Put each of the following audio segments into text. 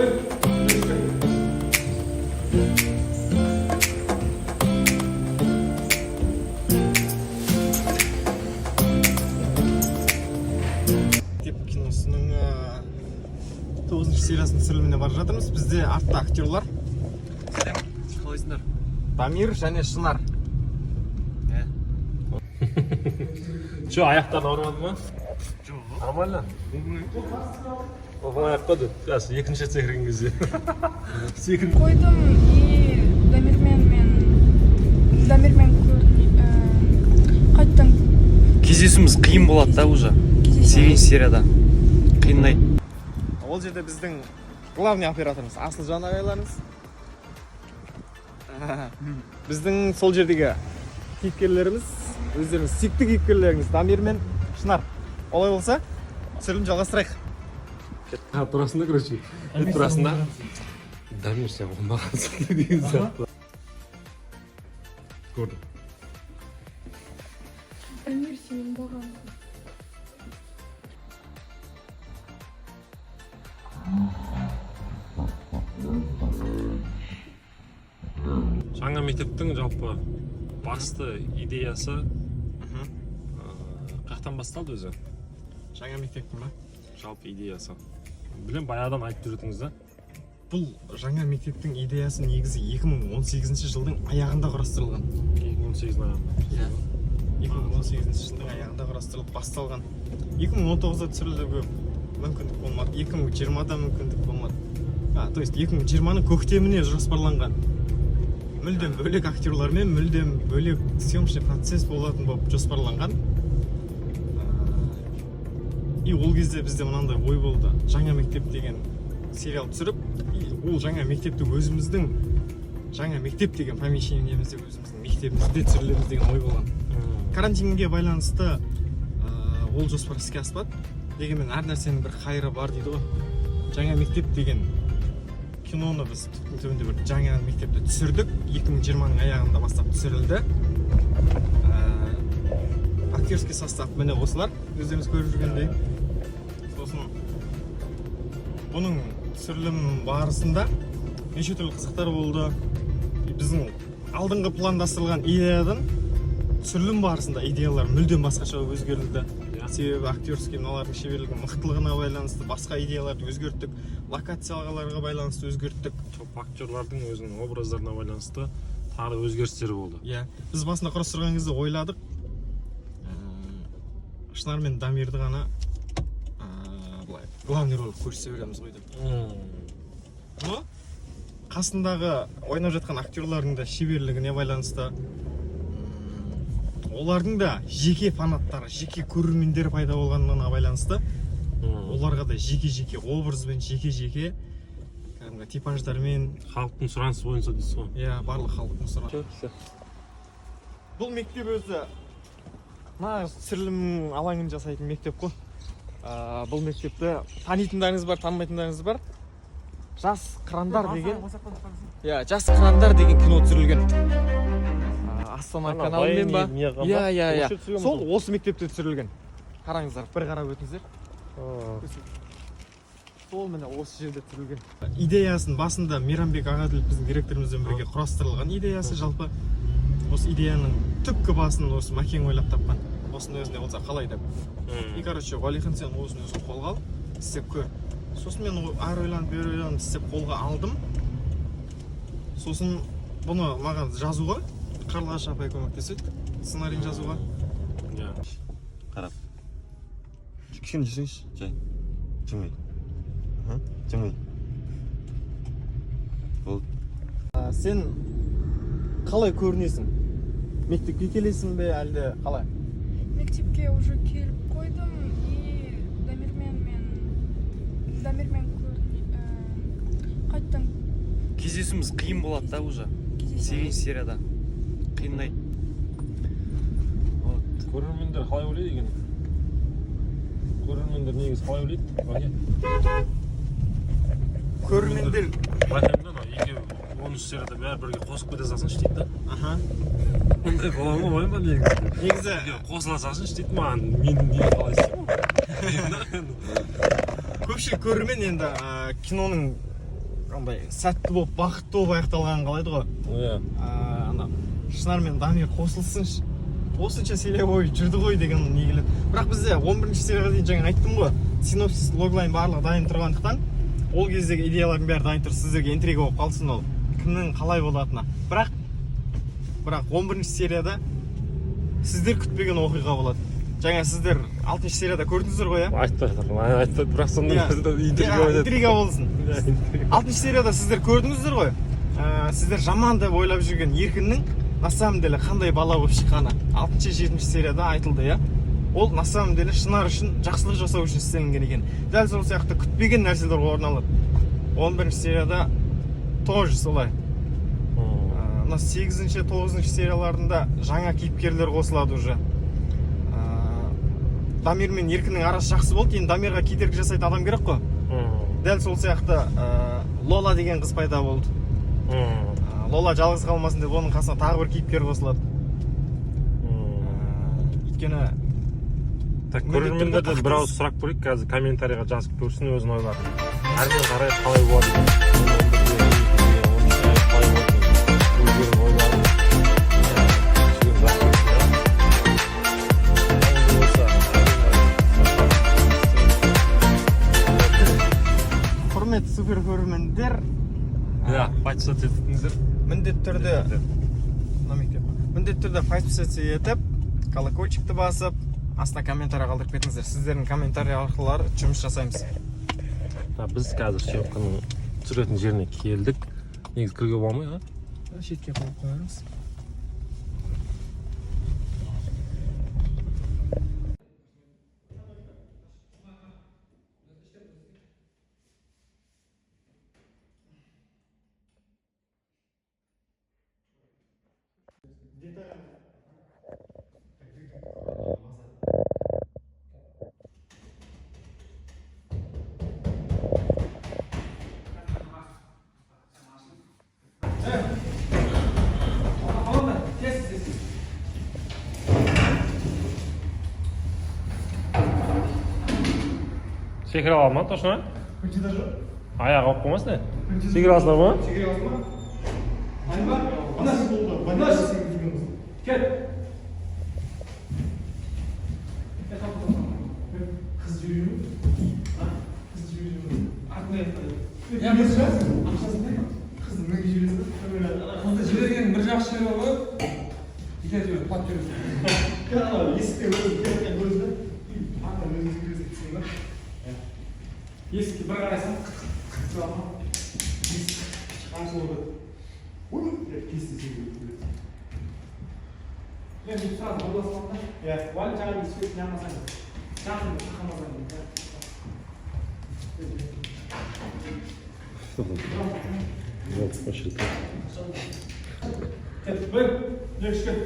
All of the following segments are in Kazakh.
Мектеп киносының тоғызыншы сериясының түсіріліміне бара жатырмыз. Бізде артта актерлар. Сәлем, қалайсыңдар? Дамир және Шынар. Че, аяқтарын ауырмады ма? Жоқ. Нормально? Оңай ақ қой деп. Қазір екінші рет секірген кезде. Секіріп. Қойдым и Дамирмен мен Дамирмен қайттан Кездесуіміз қиын болады да уже. Кездесу. Сегізінші серияда қиындайды. Ол жерде біздің главный операторымыз Асылжан ағайларымыз. Біздің сол жердегі кейіпкерлеріміз, өздеріңіз сүйікті кейіпкерлеріңіз Дамир мен Шынар. Олай болса, түсірілім жалғастырайық. А, тұрасың да, короче. Тұрасың да. Дамир, сен оңбағансың деген сияқты. Көрдім. Дамир, сен оңбағансың. Жаңа мектептің жалпы басты идеясы қаяқтан басталды өзі? Жаңа мектептің ба? Жалпы идеясы. Білем, баяғыдан айтып жүретініңіз да. Бұл жаңа мектептің идеясы негізі 2018 жылдың аяғында құрастырылған. 2018 аяғында. Иә. 2018 жылдың аяғында құрастырылып басталған. 2019-да түсірілуге мүмкіндік болмады. 2020-да мүмкіндік болмады. А, то есть 2020-ның көктеміне жоспарланған. Мүлдем бөлек актерлармен, мүлдем бөлек съемочный процесс болатын болып жоспарланған. И ол кезде бізде мынандай ой болды. Жаңа мектеп деген сериал түсіріп, и ол жаңа мектепті өзіміздің жаңа мектеп деген помещениемізде, өзіміздің мектебімізде түсірілеміз деген ой болған. Карантинге байланысты ол жоспар іске аспады. Дегенмен әр нәрсенің бір қайыры бар дейді ғой. Жаңа мектеп деген киноны біз түптің түбінде бір жаңа мектепті түсірдік. 2020-ның аяғында бастап түсірілді. Актерский состав міне осылар, өздеріңіз көріп жүргендей. Сосын бұның түсірілім барысында неше түрлі қызықтар болды. Біздің алдыңғы пландастырылған идеядан түсірілім барысында идеялар мүлдем басқаша өзгерілді. Себебі актерский мыналардың шеберлігі, мықтылығына байланысты басқа идеяларды өзгерттік, локацияларға байланысты өзгерттік. Жалпы актерлардың өзінің образдарына байланысты тағы да өзгерістер болды. Иә, біз басында құрастырған кезде ойладық, Шынар мен Дамирді ғана былай главный роль көрсете береміз ғой деп. Но қасындағы ойнап жатқан актерлардың да шеберлігіне байланысты, олардың да жеке фанаттары, жеке көрермендері пайда болғанына байланысты оларға да жеке жеке образбен, жеке жеке кәдімгі типаждармен. Халықтың сұранысы бойынша дейсіз ғой. Иә, барлық халықтың сұранысы. Бұл мектеп өзі нағыз түсірілім алаңын жасайтын мектеп қой. Бұл мектепті танитындарыңыз бар, танымайтындарыңыз бар. Жас қырандар деген, иә, Жас қырандар деген кино түсірілген. Астана Ана каналымен ба? баян не қылған Иә, ба? иә, Осы иә. жерде түсірген Сол ба? осы мектепте түсірілген. Қараңыздар, бір қарап өтіңіздер. Сол міне осы жерде түсірілген. Идеясын басында Мейрамбек Ағаділов, біздің директорымызбен бірге құрастырылған идеясы. Жалпы осы идеяның түпкі басын осы Мәкең ойлап тапқан. Осының өзінде болса қалай деп. И короче, Уәлихан, сен осыны өзің қолға ал, істеп көр. Сосын мен ары ойланып, бері ойланып, істеп қолға алдым. Сосын бұны маған жазуға Қарлығаш апай көмектеседі, сценарийін жазуға. Иә. Қарап кішкене жүрсеңші, жай жыми. Аха, жыми, болды. А, сен қалай көрінесің? Мектепке келесің бе, әлде қалай? Мектепке уже келіп қойдым и Дамирмен мен Дамирмен қайттан Кездесуіміз қиын болады да уже. Кездесу. Сегізінші серияда қиындайды. Вот. Көрермендер қалай ойлайды екен? Көрермендер негізі қалай ойлайды, Бәке? Көрермендер Байқаймын да, анау екеуі 10-серияда бәрі бірге қосып кете салсыншы дейді да. Ондай бола ма, болмай ма негізі? Негізі Екеуі қосыла салсыншы дейді маған, мен не қалай істеймін? Көпшілік көрермен енді киноның Андай сәтті болып, бақытты болып аяқталғанын қалайды ғой. Иә. Ана Шынар мен Дамир қосылсыншы, осынша серия бойы жүрді ғой деген не келеді. Бірақ бізде 11 серияға дейін, жаңа айттым ғой, синопсис, логлайн барлығы дайын тұрғандықтан, ол кездегі идеялардың бәрі дайын тұр. Сіздерге интрига болып қалсын ол кімнің қалай болатыны. Бірақ 11 серияда сіздер күтпеген оқиға болады. Жаңа сіздер 6 серияда көрдіңіздер ғой, иә? Айтпай жатырмын, айтпай, бірақ сонда Иә. интрига Иә, болады. интрига болсын. Алтыншы серияда сіздер көрдіңіздер ғой, сіздер жаман деп ойлап жүрген Еркіннің на самом деле қандай бала болып шыққаны алтыншы, жетінші серияда айтылды, иә. Ол на самом деле Шынар үшін жақсылық жасау үшін істелінген екен. Дәл сол сияқты күтпеген нәрселер орын алады 11 серияда тоже солай. Мына сегізінші, тоғызыншы серияларында жаңа кейіпкерлер қосылады уже. Дамир мен Еркіннің арасы жақсы болды, енді Дамирға кедергі жасайтын адам керек қой. Дәл сол сияқты Лола деген қыз пайда болды. Лола жалғыз қалмасын деп, оның қасына тағы бір кейіпкер қосылады. Өйткені Так, міндетті түрде көрермендерден бір ауыз сұрақ көрейік қазір, комментарийға жазып көрсін өзінің ойларын. Әрмен қарай қалай болады екен, 11-де, 12-де, 13-те қалай болады екен, өздерінің ойларын түскен жақсы көрсін, иә. Ондай болса, әрмен қарай. Құрметті супер көрермендер, Иә, подписаться етіңіздер. Міндетті түрде мына мектеп міндетті түрде подписаться етіп, колокольчикті басып, астына комментарий қалдырып кетіңіздер. Сіздердің комментарий арқылы жұмыс жасаймыз. Да, біз қазір съемканың түсіретін жеріне келдік. Негізі кіруге бола ма, а? Шетке қойып қоярмыз. Секіре ала ма точно? Аяғы ауып қалмасын, е? Секіре аласыңдар ма? Секіре аласың ба? Ана Кел. Қыз жібере ме? Қыз жібере ме? Артына. Я қыз ақшасын не? Қызды мінге жібересің ба? Қызды жіберген бір жақсы жері бар ғой. Екі әйтеуір құлап жүресің. Ана есікте өзі келіп өзі да, артынан өзің секіресің дейсің ба? Есікке бір қарайсың, қып ма? Есік ашылып. Ой, кесті, секіріп келесің. Мен бүйтіп сразу бола саламын да. Иә. Валя, жаңағы свет не алмасаң, жақын шақырмасаң. Вот, вообще. Кет, бір, екі, үш, кет.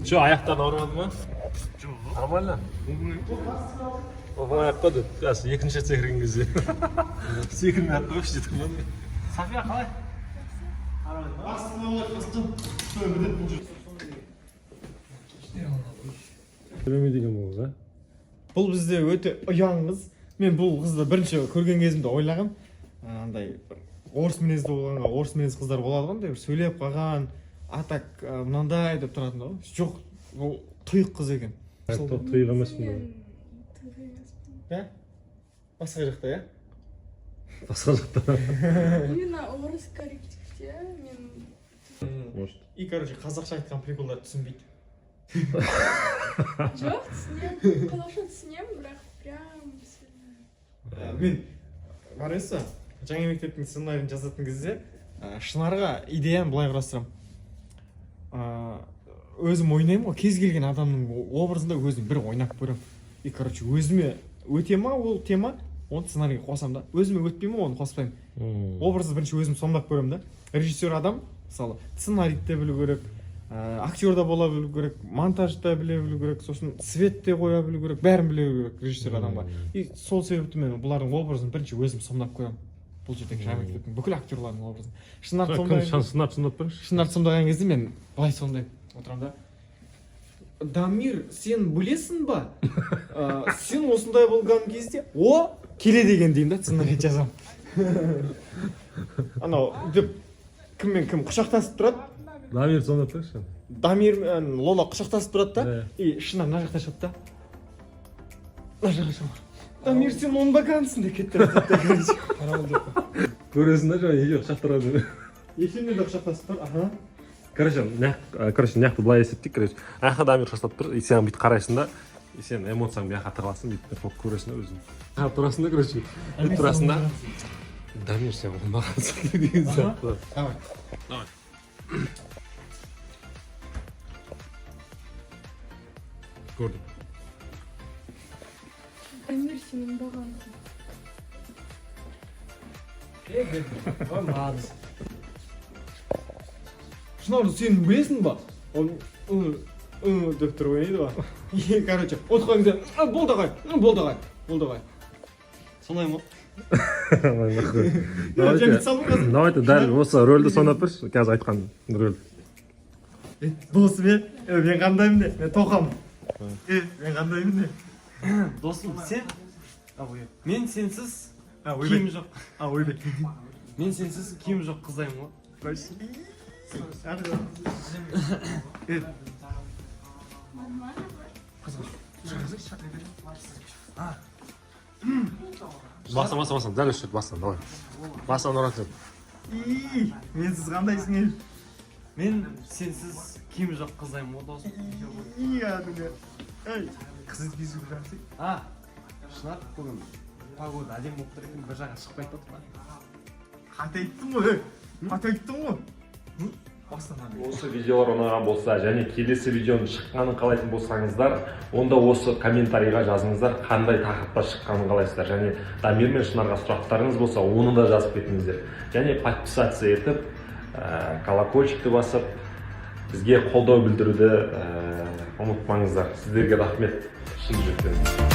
Че, аяқтарын ауырмады ма? Жоқ. Нормально? Оңай ақ қой деп. Қазір екінші рет секірген кезде. Секірмей ақ қойшы дедім ғой. София қалай? Басты бітеді бұл жер. Төлеме деген бұл қыз, а? Бұл бізде өте ұяң қыз. Мен бұл қызды бірінші көрген кезімде ойлағам, андай бір орыс мінезді болғанға, орыс мінезді қыздар болады ғой, андай бір сөйлеп қалған, а так мынандай деп тұратын да ғой. Жоқ, ол тұйық қыз екен. Тұйық емеспін. Мен тұйық емеспін. Иә, басқа жақта, иә. Басқа жақта. Именно орыс коллективте мен Может. И, короче, қазақша айтқан приколдарды түсінбейді. Жоқ, түсінемін, қазақша түсінемін, бірақ прям сильно. Мен бар емес па, жаңа мектептің сценарийін жазатын кезде Шынарға идеяны былай құрастырамын. Өзім ойнаймын ғой, кез келген адамның образында өзім бір ойнап көремін. И, короче, өзіме өте ма ол тема, оны сценарийге қосамын да, өзіме өтпей ма, оны қоспаймын. Образды бірінші өзім сомдап көремін да. Режиссер адам, мысалы, сценарийді де білу керек, актер да бола білу керек, монтаж да біле білу керек, сосын свет те қоя білу керек, бәрін біле білу керек режиссер адамға. И сол себепті мен бұлардың образын бірінші өзім сомдап көремін. Бұл жердегі жаңа мектептің бүкіл актерларының образын. Шынар Кім? сомдаған. Шынар сомдап беріңізші. Шынар сомдаған кезде мен былай сомдаймын, отырамын да: «Дамир, сен білесің ба, сен осындай болған кезде о келеді екен», — деймін да, сценарий жазамын. Анау деп, кім мен кім құшақтасып тұрады? Дамир сомдап беріңізші. Дамир мен Лола құшақтасып тұрады да. Иә. И Шынар мына жақта шығады да, мына жаққа шығады: «Дамир, сен оңбағансың», — деп кетіп бара жатады да, короче. Қарауыл деп па? Көресің да, жаңа екеуі құшақтырады. Екеуіне де құшақтасып тұр, аха. Короче, короче, мына жақты былай есептейік. Короче, ана жақта Дамир құшақтап тұр, и сен бүйтіп қарайсың да, и сен эмоцияң бұл жаққа тығыласың, бүйтіп көресің да, өзің қарап тұрасың да, короче, бүйтіп тұрасың да: «Дамир, сен оңбағансың», — деген сияқты. Давай. Давай. Көрдім. Дамир, сен оңбағансың. Ой, молодец. «Шынар, сен білесің ба?» Он «ы, ы» деп тұрып ойнайды ғой. И, короче, отырған кезде: «А, болды, ағай, болды, ағай, болды, ағай». Солай ма? Давайте. Жеңіл салдым қазір. Давайте, дәл осы рөлді сомдап берші, қазір айтқан рөл. Е, досым, е, мен қандаймын де? Мен тоқамын. Е, мен қандаймын де? Досым, сен, ой, мен сенсіз А, киім жоқ. А, ойбай. Мен сенсіз киім жоқ қыздаймын ғой. Е. Нормально. Баса, баса, баса, дәл осы жерде баса, давай, басынан ұрады. И, менсіз қандайсың, ей? Мен сенсіз киім жоқ қыздаймын ғой, досым. И, кәдімгі. Ей, қыз безу жақсы. А, Шынар, бүгін погода әдемі болып тұр екен, бір жаққа шықпай тұрдық па? Қате айттым ғой, ей. Қате айттым ғой. Басынан. Осы видеолар ұнаған болса және келесі видеоның шыққанын қалайтын болсаңыздар, онда осы комментарийға жазыңыздар, қандай тақырыпта шыққанын қалайсыздар, және Дамир мен Шынарға сұрақтарыңыз болса, оны да жазып кетіңіздер, және подписаться етіп, колокольчикті басып, бізге қолдау білдіруді ұмытпаңыздар. Сіздерге рахмет шын жүректен.